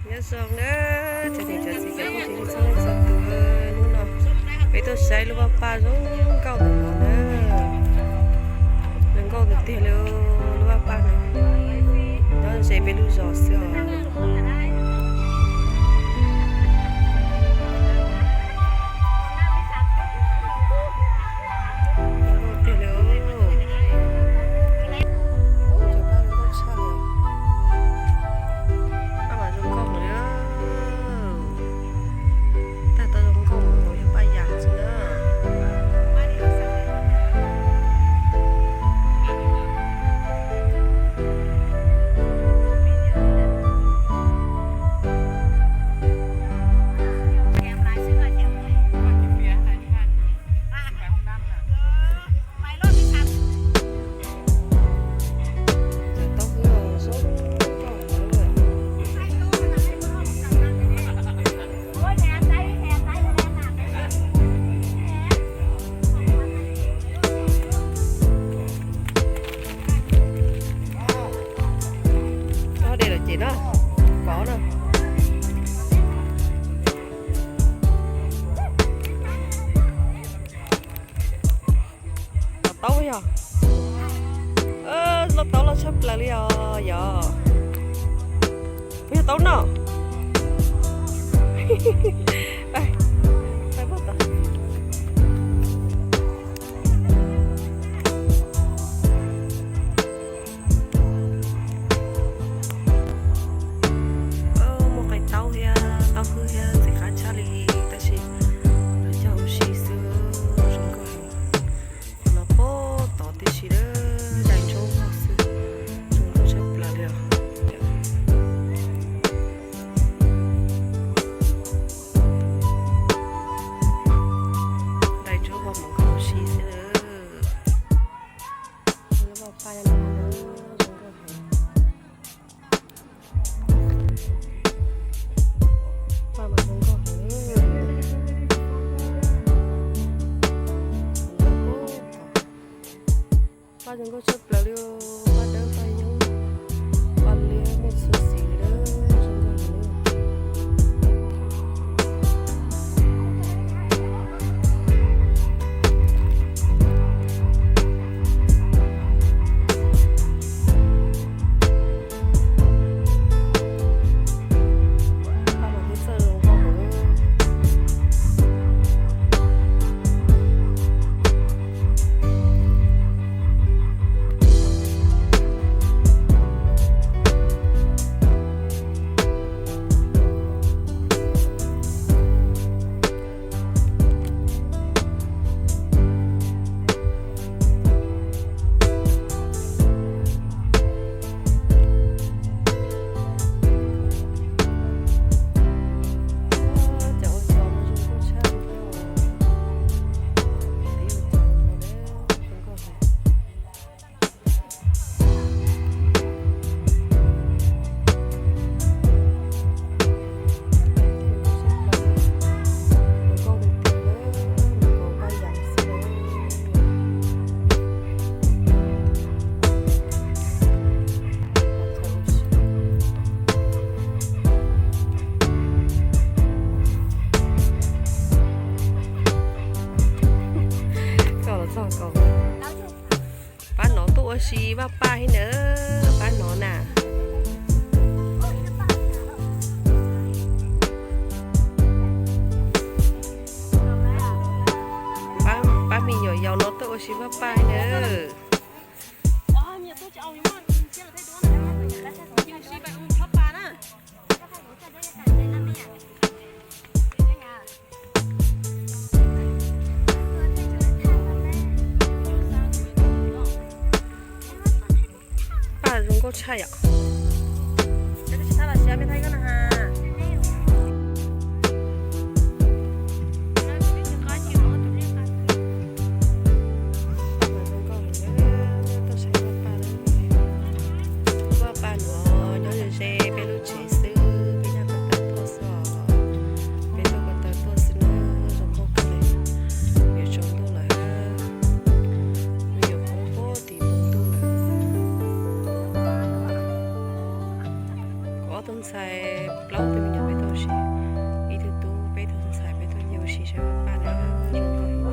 Nyob zoo na, cov niam cov txiv cov phooj ywg txhua leej txhua tus, hnub no peb tuaj saib lub vaj paj zoo nkauj ntawm no na. Zoo nkauj tiag tiag li lub vaj paj no. Nyob ze peb lub zos xwb os. Zoo nkauj tiag li. Cov paj zoo nkauj tshaj li. Paj mas zoo nkauj heev li. Tag tau zoo nkauj mus yog paj yas xwb na. Ob de lawm ces no, kov no. Loj taub yog, loj taub loj tshaj plaws li os yog. Puas yog taub no? Muaj qe taub thiab taub hwb thiab ntxim qab tshaj li, tab sis lawv cog ua si xwb, zoo nkauj heev. Qhov no pab tod tib si, dai ntsuab vog xwb, zoo nkauj tshaj plaws li os. Dai ntsuab vog mus nkauj ua si xwb. Lub vaj paj no zoo nkauj heev. Paj mas zoo nkauj heev. Paj zoo nkauj tshaj plaws li, paj dawb paj nyob, paj liab muaj txhua xim li, zoo nkauj heev. Cov ua zos no zoo nkauj tshaj li thiab. Peb ua zos no zoo nkauj heev. Pab no tuaj ua si vaj paj thiab na, pab no na. Pab me nyuam yaus no tuaj ua si vaj paj thiab na. Paj zoo nkauj tshaj yom. Vaj paj no nyob ze ze peb lub tsev xwb, peb nyob ko taw tuaj xwb os. Peb nyob ko taw tuaj xwb na, zoo nkauj kawg li. Yuav tsaus ntuj lawm, yuav poob puag tim ntug ntuj lawm. Kuv ob tug ntxhais Plaub tug me nyuam peb tuaj ua si, ib tug tub peb tug ntxhais peb tuaj nyiag ua si saib paj na, zoo nkauj heev.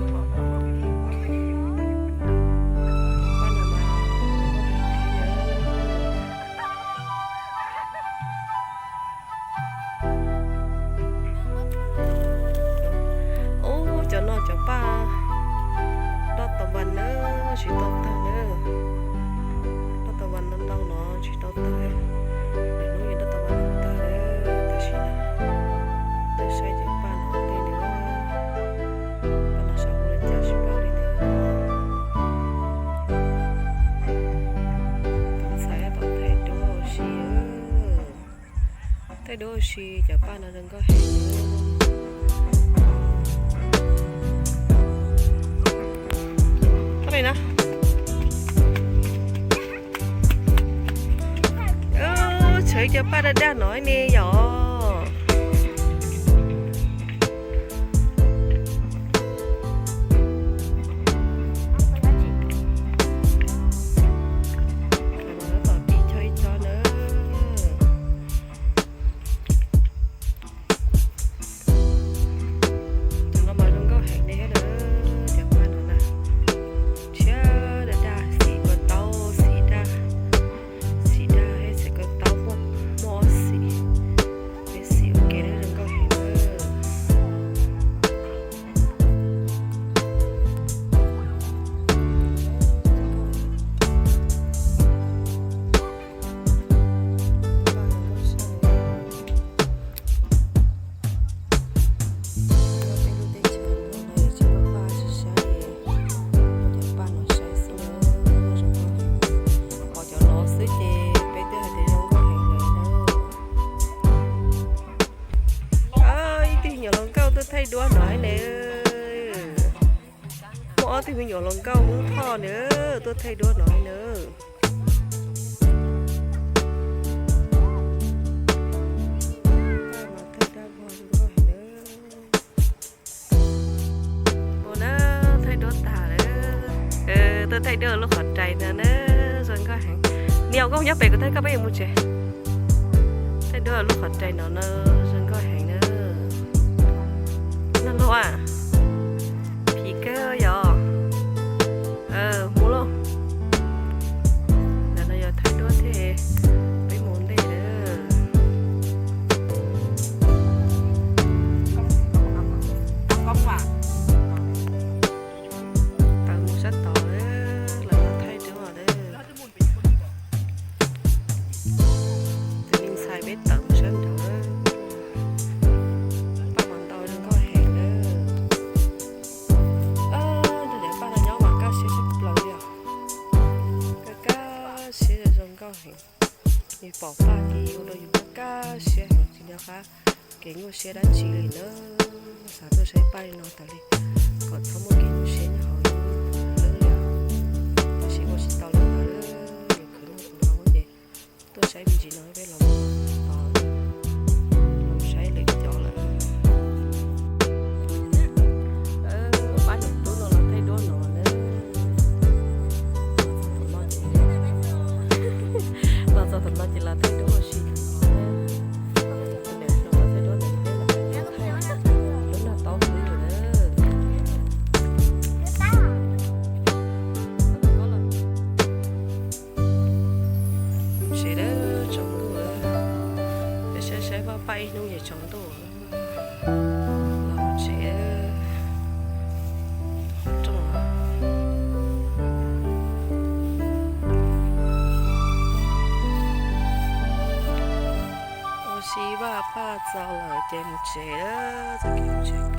Ub, cov no cov paj nroj tau vas na, tsis tau tawg na. Nroj tau vas no ntau no tsis tau tawg. Lwm hnub yuav nroj tau vas no tawg, tam sim no tuaj saib cov paj no tej na. Paj no saum ua li cas tsis paub li na. Tus ntxhais tau thaij duab ua si. Thaij duab ua si cov paj no zoo nkauj heev. Qhov li na, tseem cov paj daj daj no ne yom. Tom tim cho ib co na. Cov no mas zoo nkauj heev li thiab na, cov paj no na. Tshiab daj daj, xim ko taub, xim daj, xim daj thiab xim ko taub muaj, muaj ob xim, peb xim ua ke na, zoo nkauj heev na. Peb lub teb chaws no tsis muaj paj tsis saib, muaj cov paj no saib xwb na, zoo nkauj heev. Qhov cov no xwb ces peb twb hais tias zoo nkauj heev lawm na. Ib tug me nyuam hluas nkauj tuaj thaij duab no ne. Muaj ob tug me nyuam hluas nkauj Hmoob Thoj na, tuaj thaij duab no na. Ua na, thaij duab tag lawm. Tuaj thaij duab lub qhov rais no na, zoo nkauj heev. Niam, koj nyob pem kuv thaij koj peb yuav mus tsev. Thaij duab lub qhov rais no na, zoo nkauj heev na. Nag hluas, phim kawg yom. Mus lauj. Ntawm no yog thaij duab thiab, peb mus ntej lawm. Tawm mus sab tod lawm, lawv los thaij duab lawm. Tus me ntxhais peb tawm mus sab nraud lawm. Paj mas ntau zoo nkauj heev lawm. Ntawm cov paj no nyob mas kaj siab tshaj plaws li os. Kaj kaj siab zoo nkauj heev. Yus pom paj ces ua rau yus kaj kaj siab heev, tsis nco qab kev nyuaj siab dab tsi li na. Xav tuaj saib paj li no tas li kom txhob muaj kev nyuaj siab nyob hauv lub hlwb li. Tab sis ua tsis tau li ntawd, yus khwv noj khwv haus ces tuaj saib me ntsis no peb los, los saib lwm cov lawm. Pab niam tub no los thaij duab no na. Los txog thaum no ces los thaij duab ua si. Lub no tau xwb na. Tsev lawm, tsaus ntuj lawm. Peb saib saib paj paj ib hnub ces tsaus ntuj. Los tsev. Ua si paj paj txaus lawm ces mus tsev, txoj kev mus tsev.